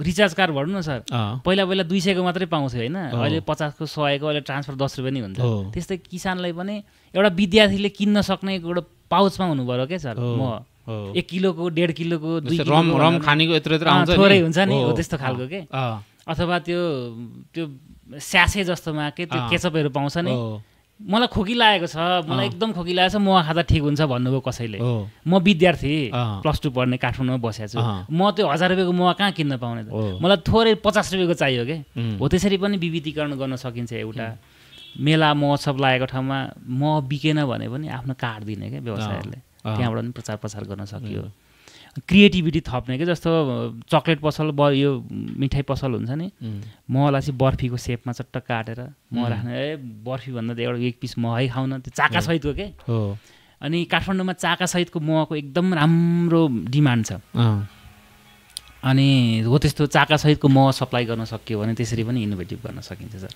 Recharge card भनौँ न sir, पहिला 200 को मात्रै पाउँथ्यो होइन, अहिले 50 को 100 को, अहिले ट्रान्सफर 10 रुपियाँ नै हुन्छ। त्यस्तै किसानलाई पनि एउटा विद्यार्थीले किन्न सक्ने एउटा पाउचमा हुनु पर्यो क्या सर। म 1 किलोको 1.5 किलोको 2 किलो रम खानेको यत्रो आउँछ नि, थोरै हुन्छ नि, हो त्यस्तो खालको के। अथवा त्यो स्यासे जस्तोमा के त्यो केचपहरू पाउँछ नि। मलाई खोकी लागेको छ, मलाई एकदम खोकी लागेको छ, मह खाँदा ठिक हुन्छ भन्नुभयो कसैले। म विद्यार्थी +2 पढ्ने काठमाडौँमा बसेको छु, म त्यो 1000 रुपियाँको मह कहाँ किन्न पाउने त? मलाई थोरै 50 रुपियाँको चाहियो के। हो त्यसरी पनि विविधीकरण गर्न सकिन्छ। एउटा मेला महोत्सव लागेको ठाउँमा मह बिकेन भने पनि आफ्नो कार्ड दिने क्या व्यवसायहरूले, त्यहाँबाट पनि प्रचार प्रसार गर्न सकियो। क्रिएटिभिटी थप्ने के, जस्तो चक्लेट पसल यो मिठाई पसल हुन्छ नि, महलाई चाहिँ बर्फीको सेपमा चट्ट काटेर मह राख्ने, बर्फी भन्दा एउटा 1 पिस महै खाउन, त्यो चाकासहितको के। अनि काठमाडौँमा चाकासहितको महको एकदम राम्रो डिमान्ड छ। अनि हो त्यस्तो चाकासहितको मह सप्लाई गर्न सकियो भने त्यसरी पनि इनोभेटिभ गर्न सकिन्छ सर।